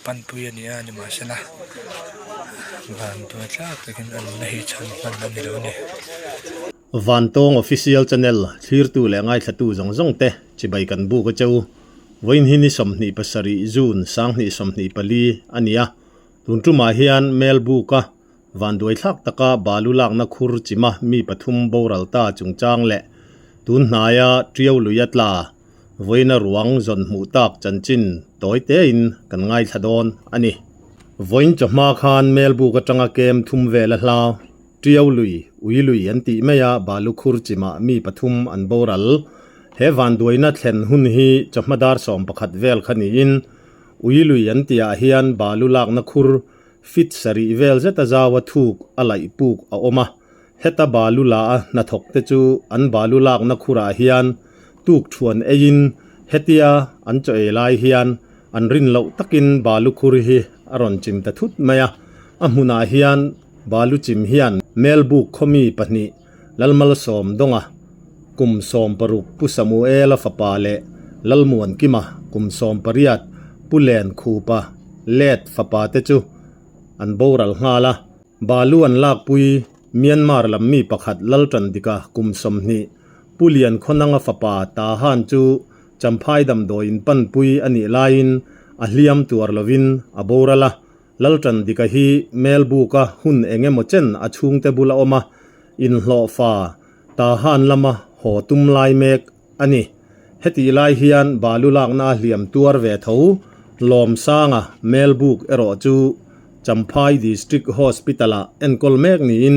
panpui a ni a nimahsela vanduai tlak takin a nunna hi chhan hman a ni lo a ni. Vantawng Official Channel thlirtu leh ngaithlatu zawng zawng te chibai kan buk a che u. Vawiin hi ni 27 June 2024 a ni a, tun tumah hian mail book a Vanduai thlak taka balu lakna khur chima mi pathum boral ta chungchang leh tun hnaia Tiau lui a tla vawiina ruang zawn hmuh tak chanchin tawi tein kan ngaithla dawn a ni. Vawiin chawhma khan Melbuk atanga kem thum vel a hla Tiau lui, ui lui an tih maia balu khur chima mi pathum an boral. He vanduaina thlen hun hi chawhma dar 11 vel kha niin ui lui an tihah hian balu lakna khur Fit sarih vel zeta zaua thuk a laih puk a awm a, heta balu la a hnathawk te chu an balu lakna khurah hian tuk thuan eiin hetia an chaw ei lai hian an rin loh takin balu khur hi a rawn chim ta thut mai a, a hmunah hian balu chim hian Melbuk khawmi pahnih Lalmalsawm Dawnga kum 16 Pu Samuela fapa leh Lalmuankima kum 18 Pu Len Khupa let fapa te chu an boral nghal a. Balu an lakpui Myanmar lam mi pakhat Laltandika kum 20 Pu Lian Khawnanga fapa Tahan chu Champhai damdawi in panpui a nih laiin a hliam tuar lovin a boral a. Laltandika hi Melbuka hun eng emaw chen a chhungte bula awm a, inhlawhfa Tahan lama haw tum lai mek a ni. Hetih lai hian balu lakna a hliam tuar ve tho Lawmsanga Melbuk erawh chu Champhai District Hospital-ah enkawl mek niin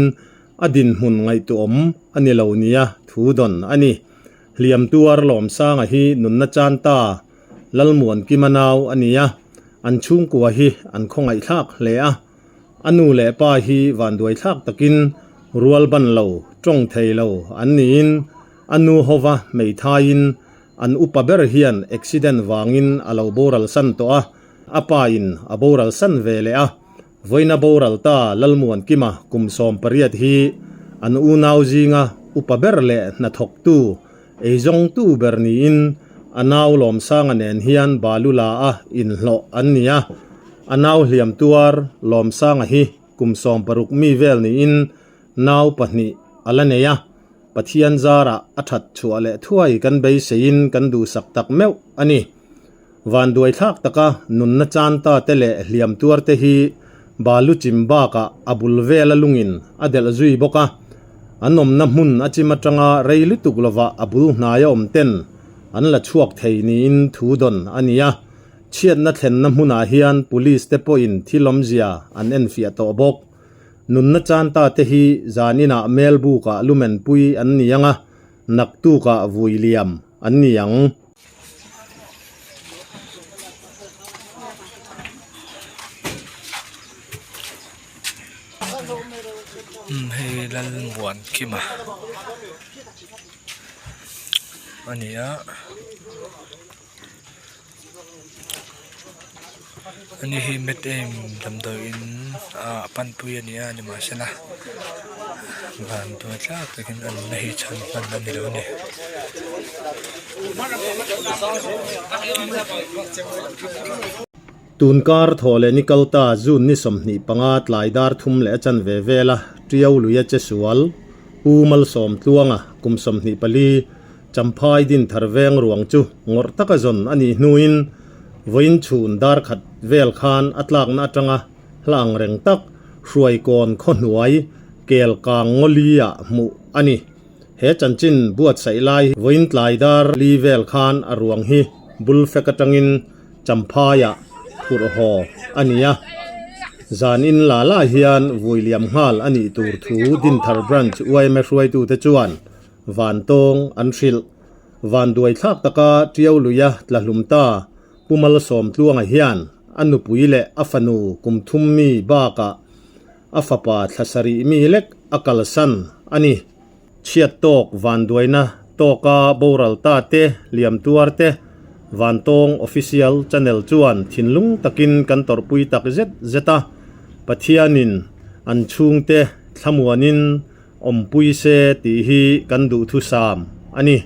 a dinhmun ngaihtuahawm a ni lo nia thu dawn a ni. Hliam tuar Lawmsanga hi nunna chan ta Lalmuankima nau a ni a, an chhungkua hi an khawngaihthlak hle a. A nu leh pa hi vanduaithlak takin rual ban lo, tawng thei lo an niin a nu hova hmeithaiin an upa ber hian accident vangin a lo boral san tawh a, a pa in a boral san ve leh a. Vawiina boral ta Lalmuankima kum 18 hi an unau zinga upa ber leh hnathawktu, eizawngtu ber niin a nau Lawmsanga nen hian balu la a inhlawh an ni a. A nau hliam tuar Lawmsanga hi kum 60 mi vel niin nau pahnih a la nei a, Pathian zarah a that chhuah leh thuai kan beiseiin kan duhsak tak meuh a ni. Vanduai thlak taka nunna chan ta te leh hliam tuar te hi balu chim bakah a bul vela lungin a delh zui bawk a, an awmna hmun a chim atanga rei lutuk lovah a bul hnaia awm ten an la chhuak thei niin thu dawn a ni a. Chhiatna thlenna hmunah hian police te pawhin thil awmzia an enfiah tawh bawk. Nunna chan ta te hi zaninah Melbukah lumenpui an ni ang a, naktukah vui liam an ni ang. Hei Lalmuankima a ni a. Ani hi met em damdawiin ah panpui a ni a nimahsela vanduai tlak takin a nunna hi chhan hman a ni lo a ni. Tunkar thaw leh ni kal ta June ni 25 tlai dar thum leh a chanve vela Tiau lui a che sual Pu Malsawmtluanga kum 24 Champhai din thar veng ruang chu ngawrh taka zawn a nih hnuin vawiin chhun dar khat vel khan a tlakna atanga hla ang reng tak Hruaikawn khawhnuai kel kang ngawli ah hmuh a ni. He chanchin buatsaih lai vawiin tlai dar li vel khan a ruang hi bul fek atangin Champhai ah phurh haw a ni a. Zan in la la hian vui liam nghal a nih tur thu Dinthar Branch yma hruaitute chuan Vantawng an hrilh. Vanduai thlak taka Tiau luia tla hlum ta Pu Malsawmtluanga hian a nupui leh a fanu kum thum mi bakah a fapa thla sarih mi lek a kalsan a ni. Chhiat tawk vanduaina tawka boral ta te liam tuar te Vantawng Official Channel chuan thinlung takin kan tawrhpui tak zet zet a, Pathianin an chhungte thlamuanin Awmpui se tih hi kan duhthusam a ni.